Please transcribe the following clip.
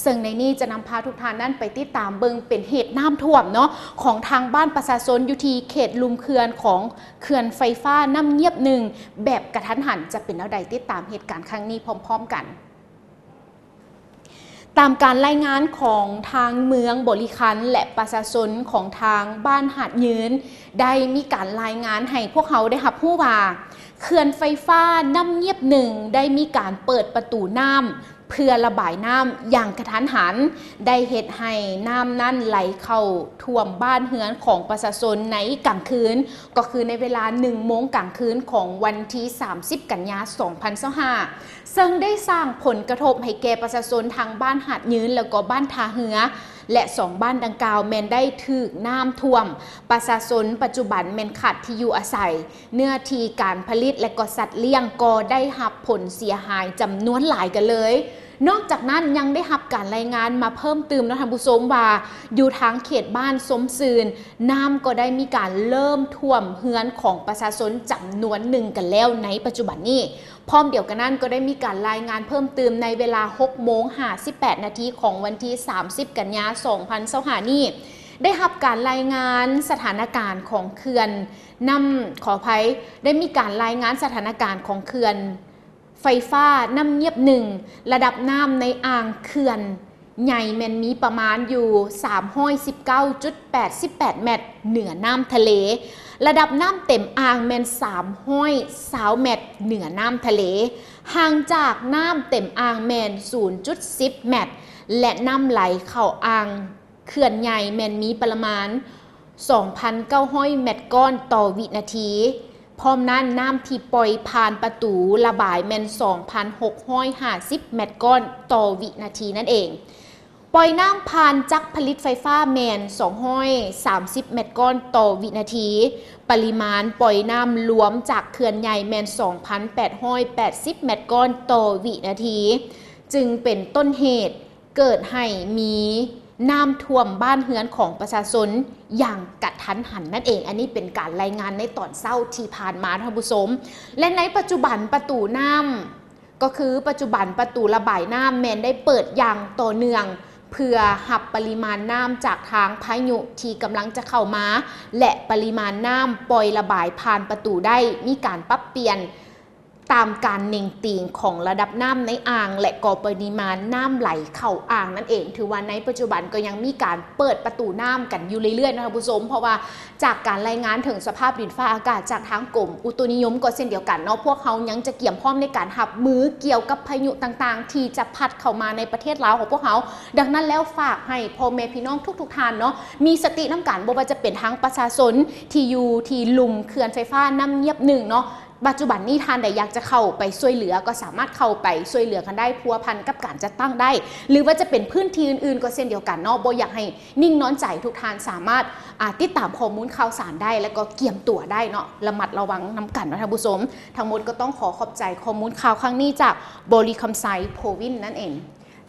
ເຊິ່ງໃນນີ້ຈະນຳພາທຸກທ່ານນັ້ນໄປຕິດຕາມເບິ່ງເປັນເຫດນ້ຳຖ້ວມເນາະ ຂອງທາງບ້ານປະຊາຊົນຢູ່ທີ່ເຂດລຸ່ມເຂື່ອນຂອງເຂື່ອນໄຟຟ້ານ້ຳງຽບໜຶ່ງ ແບບກະທັນຫັນ ຈະເປັນແນວໃດ ຕິດຕາມເຫດການຄັ້ງນີ້ພ້ອມໆກັນ. ຕາມການລາຍງານຂອງທາງເມືອງບໍລິຄັນ ແລະ ປະຊາຊົນຂອງທາງບ້ານຫາດຍືນ ໄດ້ມີການລາຍງານໃຫ້ພວກເຮົາໄດ້ຮັບຮູ້ວ່າ ເຂື່ອນໄຟຟ້ານ້ຳງຽບໜຶ່ງ ໄດ້ມີການເປີດປະຕູນ້ຳ ເພື່ອລະບາຍນ້ຳຢ່າງກະທັນຫັນ ໄດ້ເຮັດໃຫ້ນ້ຳນັ້ນໄຫຼເຂົ້າຖ້ວມບ້ານເຮືອນຂອງປະຊາຊົນໃນກາງຄືນ ກໍຄືໃນເວລາໜຶ່ງໂມງກາງຄືນຂອງວັນທີສາມສິບ ກັນຍາ ສອງພັນຊາວຫ້າ ເຊິ່ງໄດ້ສ້າງຜົນກະທົບໃຫ້ແກ່ປະຊາຊົນທາງບ້ານຫາດຍືນ ແລ້ວກໍບ້ານທ່າເຮືອ ແລະ ສອງບ້ານດັ່ງກ່າວແມ່ນໄດ້ຖືກນ້ຳຖ້ວມ. ປະຊາຊົນປັດຈຸບັນແມ່ນຂາດທີ່ຢູ່ອາໄສ, ເນື້ອທີ່ການຜະລິດ ແລະ ກໍສັດລ້ຽງກໍໄດ້ຮັບຜົນເສຍຫາຍຈຳນວນຫຼາຍກັນເລີຍ. ນອກຈາກນັ້ນຍັງໄດ້ຮັບການລາຍງານມາເພີ່ມຕື່ມເນາະທ່ານຜູ້ຊົມວ່າ ຢູ່ທາງເຂດບ້ານຊົມຊື່ນ ນ້ຳກໍໄດ້ມີການເລີ່ມຖ້ວມເຮືອນຂອງປະຊາຊົນຈຳນວນໜຶ່ງກັນແລ້ວໃນປັດຈຸບັນນີ້. ພ້ອມດຽວກັນນັ້ນກໍໄດ້ມີການລາຍງານເພີ່ມຕື່ມໃນເວລາຫົກໂມງຫ້າສິບແປດນາທີຂອງວັນທີສາມສິບ ກັນຍາ ສອງພັນຊາວຫ້ານີ້ ໄດ້ຮັບການລາຍງານສະຖານະການຂອງເຂື່ອນນ້ຳ, ຂໍອະໄພ, ໄດ້ມີການລາຍງານສະຖານະການຂອງເຂື່ອນ ໄຟຟ້ານ້ຳງຽບໜຶ່ງ ລະດັບນ້ຳໃນອ່າງເຂື່ອນໃຫຍ່ແມ່ນມີປະມານຢູ່ສາມຮ້ອຍສິບເກົ້າຈຸດແປດສິບແປດແມັດເໜືອນ້ຳທະເລ, ລະດັບນ້ຳເຕັມອ່າງແມ່ນສາມຮ້ອຍຊາວແມັດເໜືອນ້ຳທະເລ, ຫ່າງຈາກນ້ຳເຕັມອ່າງແມ່ນສູນຈຸດສິບແມັດ ແລະ ນ້ຳໄຫຼເຂົ້າອ່າງ ເຂື່ອນໃຫຍ່ແມ່ນມີປະມານສອງພັນເກົ້າຮ້ອຍແມັດກ້ອນຕໍ່ວິນາທີ. ພ້ອມນັ້ນ, ນ້ຳທີ່ປ່ອຍຜ່ານປະຕູລະບາຍແມ່ນສອງພັນຫົກຮ້ອຍຫ້າສິບແມັດກ້ອນຕໍ່ວິນາທີນັ້ນເອງ. ປ່ອຍນ້ຳຜ່ານຈັກຜະລິດໄຟຟ້າແມ່ນສອງຮ້ອຍສາມສິບແມັດກ້ອນຕໍ່ວິນາທີ. ປະລິມານປ່ອຍນ້ຳລວມຈາກເຂື່ອນໃຫຍ່ແມ່ນສອງພັນແປດຮ້ອຍແປດສິບແມັດກ້ອນຕໍ່ວິນາທີ, ຈຶ່ງເປັນຕົ້ນເຫດ ເກີດໃຫ້ມີນ້ຳຖ້ວມບ້ານເຮືອນຂອງປະຊາຊົນຢ່າງກະທັນຫັນນັ້ນເອງ. ອັນນີ້ເປັນການລາຍງານໃນຕອນເຊົ້າທີ່ຜ່ານມາທ່ານຜູ້ຊົມ. ແລະ ໃນປັດຈຸບັນປະຕູນ້ຳ ກໍຄືປັດຈຸບັນປະຕູລະບາຍນ້ຳແມ່ນໄດ້ເປີດຢ່າງຕໍ່ເນື່ອງ ເພື່ອຮັບປະລິມານນ້ຳຈາກທາງພາຍຸທີ່ກຳລັງຈະເຂົ້າມາ ແລະ ປະລິມານນ້ຳປ່ອຍລະບາຍຜ່ານປະຕູໄດ້ມີການປັບປ່ຽນ ຕາມການເໜັງຕີງຂອງລະດັບນ້ຳໃນອ່າງ ແລະ ກໍປະລິມານນ້ຳໄຫຼເຂົ້າອ່າງນັ້ນເອງ. ຖືວ່າໃນປັດຈຸບັນກໍຍັງມີການເປີດປະຕູນ້ຳກັນຢູ່ເລື້ອຍໆ ເນາະທ່ານຜູ້ຊົມ, ເພາະວ່າຈາກການລາຍງານເຖິງສະພາບດິນຟ້າອາກາດຈາກທາງກົມອຸຕຸນິຍົມກໍເຊັ່ນດຽວກັນເນາະ, ພວກເຮົາຍັງຈະກຽມພ້ອມໃນການຮັບມືກ່ຽວກັບພາຍຸຕ່າງໆ ທີ່ຈະພັດເຂົ້າມາໃນປະເທດລາວຂອງພວກເຮົາ. ດັ່ງນັ້ນແລ້ວ ຝາກໃຫ້ພໍ່ແມ່ພີ່ນ້ອງທຸກໆທ່ານເນາະ ມີສະຕິນຳກັນ, ບໍ່ວ່າຈະເປັນທັງປະຊາຊົນທີ່ຢູ່ທີ່ລຸ່ມເຂື່ອນໄຟຟ້ານ້ຳງຽບໜຶ່ງເນາະ, ປັດຈຸບັນນີ້ທ່ານໃດຢາກຈະເຂົ້າໄປຊ່ວຍເຫຼືອ ກໍສາມາດເຂົ້າໄປຊ່ວຍເຫຼືອກັນໄດ້, ພົວພັນກັບການຈັດຕັ້ງໄດ້ ຫຼືວ່າຈະເປັນພື້ນທີ່ອື່ນໆກໍເຊັ່ນດຽວກັນເນາະ. ບໍ່ຢາກໃຫ້ນິ່ງນອນໃຈ, ທຸກທ່ານສາມາດ ອ່າ ຕິດຕາມຂໍ້ມູນຂ່າວສານໄດ້ ແລ້ວກໍກຽມຕົວໄດ້ເນາະ, ລະມັດລະວັງນຳກັນເນາະທ່ານຜູ້ຊົມ. ທັງໝົດກໍຕ້ອງຂໍຂອບໃຈຂໍ້ມູນຂ່າວຄັ້ງນີ້ຈາກບໍລິຄຳໄຊໂພວິນນັ້ນເອງ.